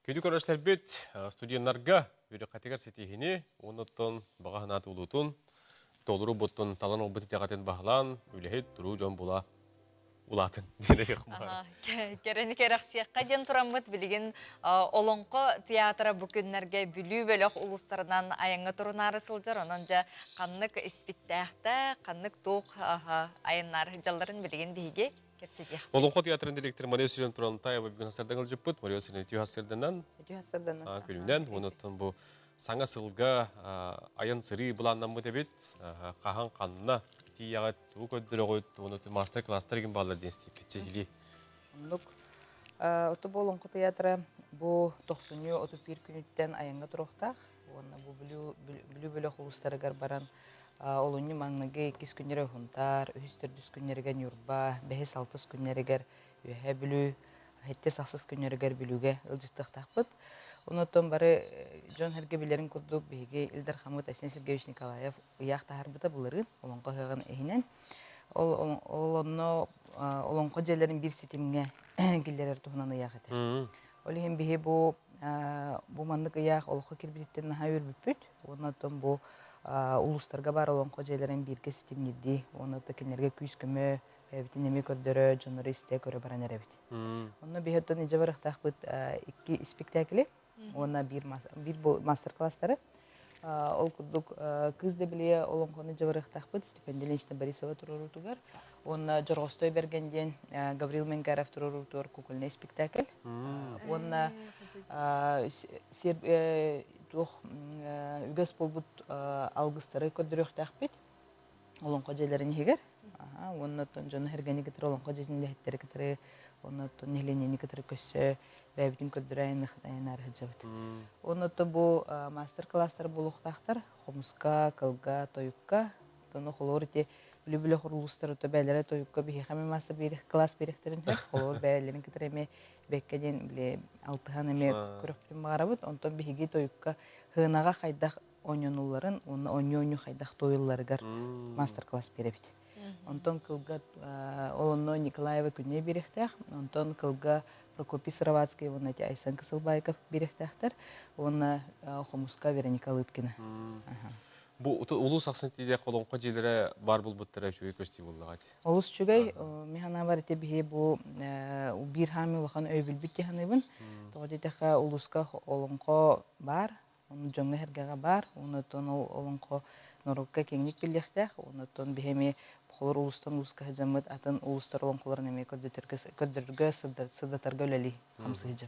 Күндү көрөөччүлэрбит, студеннарга үөрэххитигэр ситиһини, уонна баҕа санаа туолуутун, толору буттун талан ылбыт итэҕэтин баһылаан, үлэһит, туруу дьон була улаатын диэн. Кэрэни кэрэхсиэххэ диэн тураммыт билигин Олоҥхо театра бу күннэргэ Бүлүү бөлөх улуустарынан айаҥҥа турунаары сылдьар. Онон дьэ ханнык испиктээхтэ, ханнык туох айаннаары сылдьалларын билигин биһиги кэпсэтиэх. Олоҥхо театрын директор Мария Васильевна Турантаева бүгүн хасырдан ылдьыппыт. Мария Васильевна үтүө хасырданан, Үтүө хасырданан. Саҥа күнүнэн, онуттан бу саҥа сылга айан сырыы былааннаммыт эбит. Хаһан ханна тиийэҕит, тугу көрдөрөҕүт, уонна мастер-класстар игин бааллар диэн истиппит сиһилии. Оннук. Оту бу Олоҥхо театра бу тохсунньу 31 күнүттэн айаҥҥа туруохтаах. Уонна бу Бүлүү бөлөх улуустарыгар баран олунньу маҥнайгы иккис күннэрэ Уһунтаар, үһүс төрдүс күннэригэр Ньурба, бэһис алтыс күннэригэр Үөһээ Бүлүү, сэттис ахсыс күннэригэр Бүлүүгэ ыалдьыттыахтаахпыт. Онуттан бары дьон-сэргэ билэрин курдук биһиги Ил Дархаммыт Айсен Сергеевич Николаев ыйаах таһаарбыта былырыын Олоҥхо ыһыаҕын иһинэн. Ол, ол онно Олоҥхо дьиэлэрин биир ситимҥэ киллэрэр туһунан ыйаах этэ. Ол иһин биһи бу бу маннык ыйаах олоххо киирбититтэн наһаа үөрбүппүт. Уонна оттон бу улуустарга баар олоҥхо дьиэлэрин бииргэ ситимниирдии уонна оттон кинилэргэ күүс-көмө бэйэбитин эмиэ көрдөрө, дьоннору истэ көрө баран эрэбит. Онно биһи оттон илдьэ барыахтаахпыт икки испиктээкили уонна биир мастер-класстары. Ол курдук Кыыс Дэбилийэ олоҥхону илдьэ барыахтаахпыт Степан Ильинична Борисова туруоруутугар уонна Дьорҕостой Бэргэн диэн Гаврил Менгаров туруоруутугар кукольнай спектакль. Уонна туох үгэс буолбут алгыстары көрдөрүөхтээхпит олоҥхо дьиэлэрин иһигэр. Уонна оттон дьону сэргэни кытары олоҥхо дьиэтин үлэһиттэрэ кытары уонна оттон нэһилиэнньэни кытары көрсө бэйэбитин көрдөрө айаннаары сылдьабыт. Уонна оттон бу мастер-класстар буолуохтаахтар хомуска, кылга, тойукка. Оттон холобур ити бүлүү-бүлүү улуустар ото бэйэлэрэ тойукка биһиэхэ эмиэ мастер класс биэриэхтэрин сөп. Холобур бэйэлэрин кытары эмиэ бэккэ диэн били алтыһан эмиэ көрөхпүтүн баҕарабыт. Онтон биһиги тойукка сыанаҕа хайдах оонньонулларын уонна оонньуу-оонньуу хайдах туойулларыгар мастер-класс биэрэбит. Онтон кылга ол онно Николаева күннэй биэриэхтээх, онтон кылга Прокопий Сыроватский уонна Айсан Кысылбаиков биэриэхтээхтэр уонна хомуска Вероника Лыткина. Бу улуус ахсын тиийдэх олоҥхо дьиэлэрэ баар булбуттара үчүгэй көстүү буоллаҕа ити. Олус үчүгэй. Мин санаабар ити биһи бу биир хаамыы улахан өйөбүлбүт дии саныыбын. Тоҕо диэтэххэ улууска олоҥхо баар, Ону дьоҥҥо-сэргэҕэ баар, онуттан ол олоҥхо норуокка киэҥник биллиэхтээх, онуттан биһи эмиэ холор улуустан улууска сылдьаммыт атын улуустар олоҥхолорун эмиэ көрдөрөргө, сырдатарга үлэлии хамсыы сылдьабыт.